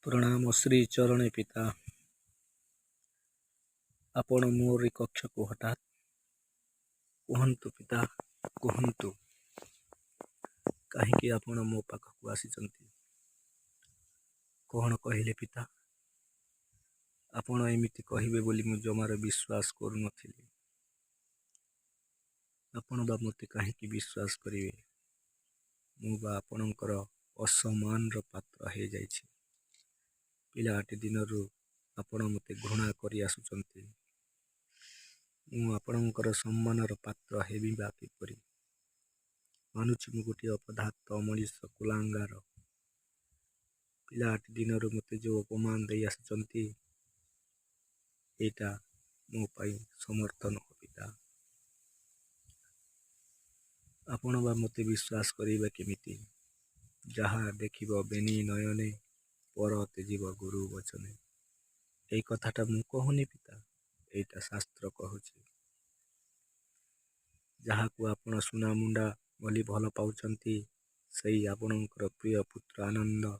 ପ୍ରଣାମ ଶ୍ରୀଚରଣେ ପିତା। ଆପଣ ମୋରି କକ୍ଷକୁ ହଠାତ୍? କୁହନ୍ତୁ ପିତା, କୁହନ୍ତୁ, କାହିଁକି ଆପଣ ମୋ ପାଖକୁ ଆସିଛନ୍ତି? କ'ଣ କହିଲେ ପିତା? ଆପଣ ଏମିତି କହିବେ ବୋଲି ମୁଁ ଜମାରୁ ବିଶ୍ୱାସ କରୁନଥିଲି। ଆପଣ ବା ମୋତେ କାହିଁକି ବିଶ୍ୱାସ କରିବେ? ମୁଁ ବା ଆପଣଙ୍କର ଅସମ୍ମାନର ପାତ୍ର ହେଇଯାଇଛି। ପିଲାଟି ଦିନରୁ ଆପଣ ମୋତେ ଘୃଣା କରି ଆସୁଛନ୍ତି। ମୁଁ ଆପଣଙ୍କର ସମ୍ମାନର ପାତ୍ର ହେବି ବା କିପରି? ମାନୁଛି, ମୁଁ ଗୋଟିଏ ଅପଦାର୍ଥ, ଅମଣିଷ, କୁଳାଙ୍ଗାର। ପିଲାଟି ଦିନରୁ ମୋତେ ଯେଉଁ ଅପମାନ ଦେଇ ଆସିଛନ୍ତି, ଏଇଟା ମୋ ପାଇଁ ସମର୍ଥ ନୁହଁ ପିତା। ଆପଣ ବା ମୋତେ ବିଶ୍ୱାସ କରିବେ କେମିତି? ଯାହା ଦେଖିବ ବେନି ନୟନେ, ପର ତେଜିବ ଗୁରୁ ବଚନେ। ଏଇ କଥାଟା ମୁଁ କହୁନି ପିତା, ଏଇଟା ଶାସ୍ତ୍ର କହୁଛି। ଯାହାକୁ ଆପଣ ସୁନାମୁଣ୍ଡା ବୋଲି ଭଲ ପାଉଛନ୍ତି, ସେଇ ଆପଣଙ୍କର ପ୍ରିୟ ପୁତ୍ର ଆନନ୍ଦ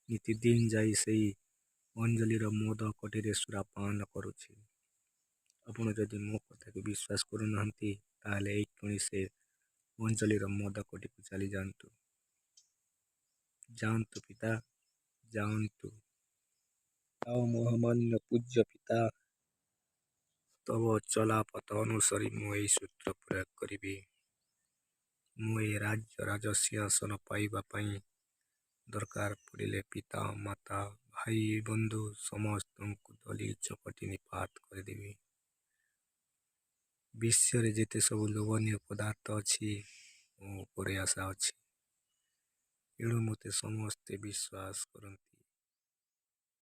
ନିତିଦିନ ଯାଇ ସେଇ ଅଞ୍ଜଳିର ମଦ କଟିରେ ସୁରାପାନ କରୁଛି। ଆପଣ ଯଦି ମୋ କଥାକୁ ବିଶ୍ୱାସ କରୁନାହାନ୍ତି, ତାହେଲେ ଏଇକ୍ଷଣି ସେ ଅଞ୍ଜଳିର ମଦ କଟିକୁ ଚାଲିଯାଆନ୍ତୁ। ଯାଆନ୍ତୁ ପିତା, ଯାଆନ୍ତୁ। ଯାଅ ମହାମାନ୍ୟ ପୂଜ୍ୟ ପିତା। ତବ ଚଲାପଥ ଅନୁସରି ମୁଁ ଏଇ ସୂତ୍ର ପ୍ରୟୋଗ କରିବି। ମୁଁ ଏ ରାଜ୍ୟ ରାଜସିଂହାସନ ପାଇବା ପାଇଁ ଦରକାର ପଡ଼ିଲେ ପିତା, ମାତା, ଭାଇ, ବନ୍ଧୁ ସମସ୍ତଙ୍କୁ ଦଳି ଚକଟି ନିପାତ କରିଦେବି। ବିଶ୍ୱରେ ଯେତେ ସବୁ ଲୋଭନୀୟ ପଦାର୍ଥ ଅଛି, ମୋ ଉପରେ ଆଶା ଅଛି। ଏଣୁ ମୋତେ ସମସ୍ତେ ବିଶ୍ୱାସ କରନ୍ତି।